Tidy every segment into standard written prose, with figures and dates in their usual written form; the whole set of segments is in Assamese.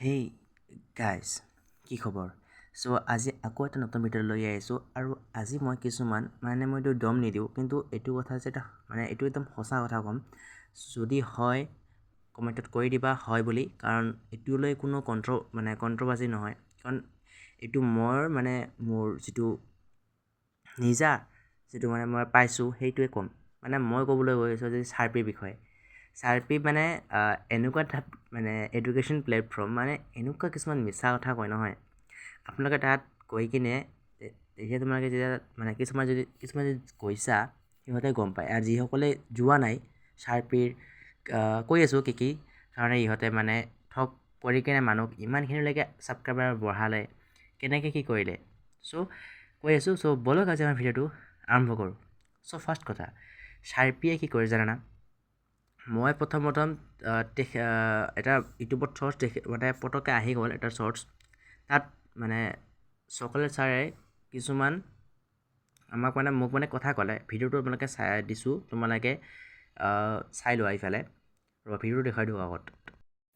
হেই গাইজ, কি খবৰ? চ' আজি আকৌ এটা নতুন ভিডিঅ' লৈ আহিছোঁ আৰু আজি মই কিছুমান মানে মই এইটো দম নিদিওঁ, কিন্তু এইটো কথা যে এটা মানে এইটো একদম সঁচা কথা ক'ম। যদি হয় কমেণ্টত কৰি দিবা হয় বুলি, কাৰণ এইটো লৈ কোনো কণ্ট্ৰভাৰ্চি নহয়, কাৰণ এইটো মোৰ মানে মোৰ যিটো নিজা যিটো মানে মই পাইছোঁ সেইটোৱে ক'ম। মানে মই ক'বলৈ গৈ আছোঁ যে চাৰ্পিৰ বিষয়ে। চাৰ্পি মানে এনেকুৱা এটা মানে এডুকেশ্যন প্লেটফৰ্ম, মানে এনেকুৱা কিছুমান মিছা কথা কয় নহয়। আপোনালোকে তাত গৈ কিনে তেতিয়া তোমালোকে যেতিয়া মানে কিছুমান যদি গৈছা, সিহঁতে গম পায়। আৰু যিসকলে যোৱা নাই চাৰ্পিৰ, কৈ আছোঁ কি কি কাৰণে ইহঁতে মানে ঠগ কৰি কিনে মানুহক ইমানখিনিলৈকে ছাবস্ক্ৰাইবাৰ বঢ়ালে, কেনেকৈ কি কৰিলে, চ' কৈ আছোঁ। চ' ব'লক আজি আমাৰ ভিডিঅ'টো আৰম্ভ কৰোঁ। চ' ফাৰ্ষ্ট কথা, চাৰ্পিয়ে কি কৰে জানানা? মই প্ৰথম প্ৰথম এটা ইউটিউবত শ্বৰ্টছ দেখি মানে পটককৈ আহি গ'ল এটা শ্বৰ্টছ। তাত মানে চকলেট ছাৰে কিছুমান আমাক মানে মোক মানে কথা ক'লে। ভিডিঅ'টো আপোনালোকে চাই দিছোঁ, তোমালোকে চাই লোৱা। ইফালে ৰ'বা, ভিডিঅ'টো দেখুৱাই দিওঁ আগত।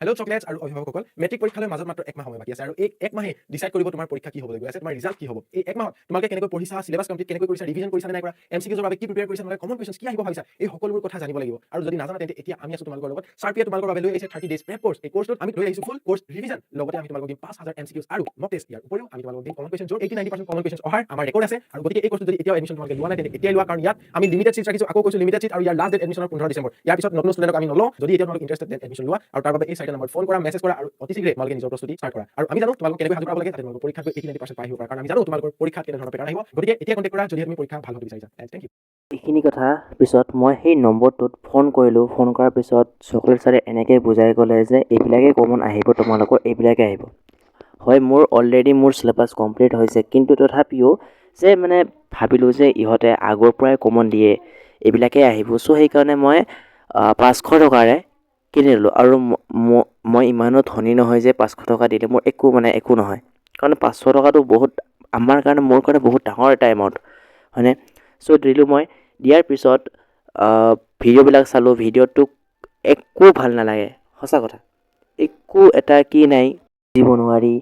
হেল্ল' চকলেটছ আৰু অভিভাৱকসকল, মেট্ৰিক পৰীক্ষালৈ মাজত মাত্ৰ এক মাহ সময় বাকী আছে আৰু এই এক মাহে ডিচাইড কৰিব তোমাৰ পৰীক্ষা কি হ'বলৈ গৈ আছে, তোমাৰ ৰিজাল্ট কি হ'ব। এই এক মাহত তোমালোকে কেনেকৈ পঢ়িছা, চিলেবাছ কমপ্লিট কেনেকৈ কৰিছা, ৰিভিজন কৰিছা নে নাই কৰা, এমচিকিউজৰ বাবে কি প্ৰিপেয়াৰ কৰিছা, তোমালোকে কমন কুৱেশ্যন কি আহিব ভাবিছা, এই সকলোবোৰ কথা জানিব লাগিব। আৰু যদি নাজানা, তেন্তে এতিয়া আমি আছো তোমালোকৰ লগত। চাৰ্পিয়ে তোমালোকৰ বাবে লৈ আহিছে 30 ডেজ প্ৰেপ কোৰ্চ। এই কোৰ্চটোত আমি লৈ আহিছো ফুল কোৰ্চ ৰিভিজন, লগতে আমি তোমালোকক দিম 5000 এমচিকিউজ আৰু মক টেষ্ট। ইয়াৰ উপৰিও আমি তোমালোকক দিম কমন কুৱেশ্যন, য'ত 80-90% কমন কুৱেশ্যন অহাৰ আমাৰ ৰেকৰ্ড আছে। আৰু গতিকে এই কোৰ্চটো যদি এতিয়াও এডমিশ্যন তোমালোকে লোৱা নাই, তেন্তে এতিয়াই লোৱা, কাৰণ ইয়াত আমি লিমিটেড চিট ৰাখিছো। আকৌ কৈছো, লিমিটেড চিট। আৰু ইয়াৰ লাষ্ট ডেট এডমিশ্যনৰ 15 ডিচেম্বৰ। ইয়াৰ পিছত নতুন ষ্টুডেণ্টক আমি নলওঁ। যদি এতিয়া তোমালোক ইণ্টাৰেষ্টেড, then admission লোৱা আৰু তাৰ বাবে এই চাৰিটা নম্বৰত ফোন কৰা, মেছেজ কৰা আৰু অতি শীঘ্ৰে তোমালোকে নিজৰ প্ৰস্তুতি ষ্টাৰ্ট কৰা। আৰু আমি জানো তোমালোক কেনেকৈ সাজু কৰাব লাগে, যাতে তোমালোকৰ পৰীক্ষাত গৈ 80-90% পাই আহিব পাৰা, কাৰণ আমি জানো তোমালোকৰ পৰীক্ষাত কেনেধৰণৰ পেটাৰ্ণ আহিব। গতিকে এতিয়া কণ্টেক্ট কৰা, যদি তুমি পৰীক্ষা ভাল হ'ব বিচাৰিছা। Thank you. এইখিনি কথা পিছত মই সেই নম্বৰটোত ফোন কৰিলোঁ। ফোন কৰাৰ পিছত চকলেট ছাৰে এনেকৈ বুজাই ক'লে যে এইবিলাকেই কমন আহিব তোমালোকৰ, এইবিলাকে আহিব। হয়, মোৰ অলৰেডি মোৰ চিলেবাছ কমপ্লিট হৈছে, কিন্তু তথাপিও যে মানে ভাবিলোঁ যে ইহঁতে আগৰ পৰাই কমন দিয়ে, এইবিলাকেই আহিব। চ' সেইকাৰণে মই 500 টকাৰে কিনি ল'লোঁ। আৰু মই ইমানো ধনী নহয় যে 500 টকা দিলে মোৰ একো মানে একো নহয়, কাৰণ 500 টকাটো বহুত আমাৰ কাৰণে, মোৰ কাৰণে বহুত ডাঙৰ এটা এমাউণ্ট, হয়নে? চ' দিলোঁ মই। দিয়াৰ পিছত ভিডিঅ'বিলাক চালোঁ। ভিডিঅ'টো একো ভাল নালাগে, সঁচা কথা। একো এটা কি নাই, বুজিব নোৱাৰি,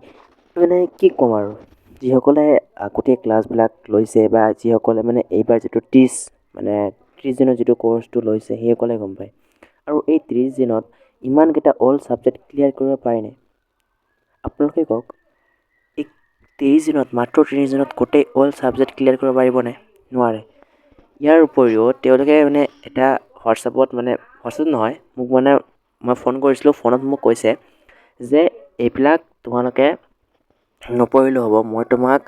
মানে কি ক'ম আৰু। যিসকলে আগতীয়া ক্লাছবিলাক লৈছে বা যিসকলে মানে এইবাৰ যিটো মানে 30 দিনৰ যিটো কৰ্চটো লৈছে, সেইসকলে গম পায়। আৰু এই 30 দিনত ইমানকেইটা অল ছাবজেক্ট ক্লিয়াৰ কৰিব পাৰেনে? আপোনালোকে কওক, এই 30 দিনত, মাত্ৰ 30 দিনত গোটেই অল ছাবজেক্ট ক্লিয়াৰ কৰিব পাৰিবনে? নোৱাৰে। ইয়াৰ উপৰিও তেওঁলোকে মানে এটা হোৱাটছআপত, মানে হোৱাটছআপ নহয়, মোক মানে মই ফোন কৰিছিলোঁ, ফোনত মোক কৈছে যে এইবিলাক তোমালোকে নপঢ়িলেও হ'ব, মই তোমাক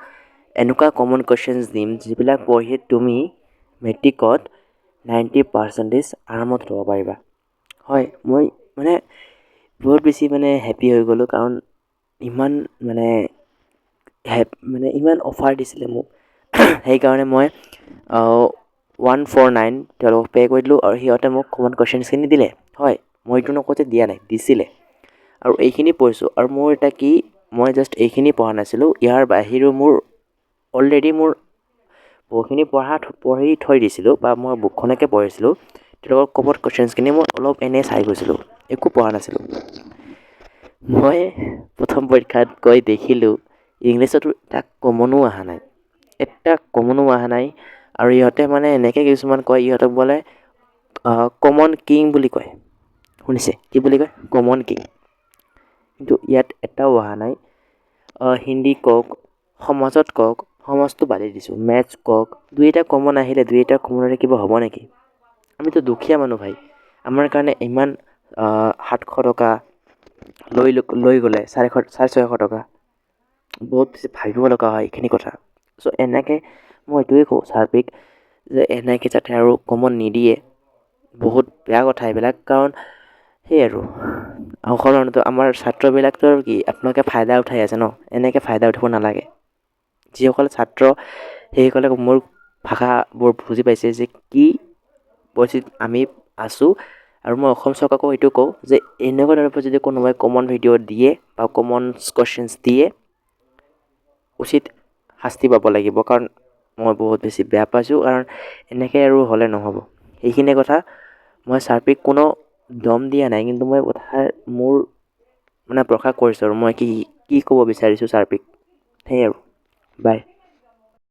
এনেকুৱা কমন কুৱেশ্যনছ দিম যিবিলাক পঢ়ি তুমি মেট্ৰিকত 90 পাৰ্চেণ্টেজ আৰামত ল'ব পাৰিবা। হয়, মই মানে বহুত বেছি মানে হেপী হৈ গ'লোঁ, কাৰণ ইমান মানে মানে ইমান অফাৰ দিছিলে মোক। সেইকাৰণে মই 149 তেওঁলোকক পে' কৰি দিলোঁ আৰু সিহঁতে মোক কমন কুৱেশ্যনছখিনি দিলে। হয়, মই এইটো নকওঁ যে দিয়া নাই, দিছিলে। আৰু এইখিনি পঢ়িছোঁ। আৰু মোৰ এটা কি, মই জাষ্ট এইখিনি পঢ়া নাছিলোঁ, ইয়াৰ বাহিৰেও মোৰ অলৰেডি মোৰ বহুখিনি পঢ়ি থৈ দিছিলোঁ বা মই বুকখনকে পঢ়িছিলোঁ। তেওঁলোকৰ কমন কুৱেশ্যনছখিনি মই অলপ এনেই চাই গৈছিলোঁ, একো পঢ়া নাছিলোঁ। মই প্ৰথম পৰীক্ষাত গৈ দেখিলোঁ ইংলিছতো এটা কমনো অহা নাই, এটা কমনো অহা নাই। আৰু ইহঁতে মানে এনেকৈ কিছুমান কয়, ইহঁতক বোলে কমন কিং বুলি কয়। শুনিছে, কি বুলি কয়? Common king. কিন্তু ইয়াত এটাও অহা নাই। হিন্দী কওক, সমাজত কওক, সমাজটো বাদেই দিছোঁ, মেথছ কওক, দুই এটা কমন আহিলে দুই এটা কমনেৰে কিবা হ'ব নেকি? আমিতো দুখীয়া মানুহ ভাই, আমাৰ কাৰণে ইমান 700 টকা লৈ লৈ গ'লে 400, 650 টকা, বহুত বেছি ভাবিব লগা হয় এইখিনি কথা। চ' এনেকৈ মই এইটোৱে কওঁ চাৰ্পিক যে এনেকৈ যাতে আৰু কমন নিদিয়ে, বহুত বেয়া কথা এইবিলাক। কাৰণ সেই আৰু অসমৰ আমাৰ ছাত্ৰবিলাকতো আৰু কি আপোনালোকে ফাইদা উঠাই আছে ন? এনেকৈ ফাইদা উঠাব নালাগে। যিসকল ছাত্ৰ, সেইসকলে মোৰ ভাষাবোৰ বুজি পাইছে যে কি পৰিস্থিতিত আমি আছোঁ। আৰু মই অসম চৰকাৰকো এইটো কওঁ যে এনেকুৱা ধৰণৰ যদি কোনোবাই কমন ভিডিঅ' দিয়ে বা কমন কুৱেশ্যনছ দিয়ে, উচিত শাস্তি পাব লাগিব, কাৰণ মই বহুত বেছি বেয়া পাইছোঁ, কাৰণ এনেকৈ আৰু হ'লে নহ'ব। সেইখিনিয়ে কথা। মই চাৰ্পিক কোনো দম দিয়া নাই, কিন্তু মই কথাৰ মোৰ মানে প্ৰকাশ কৰিছোঁ আৰু মই কি কি ক'ব বিচাৰিছোঁ ছাৰ্পিক। সেয়াই আৰু, বাই।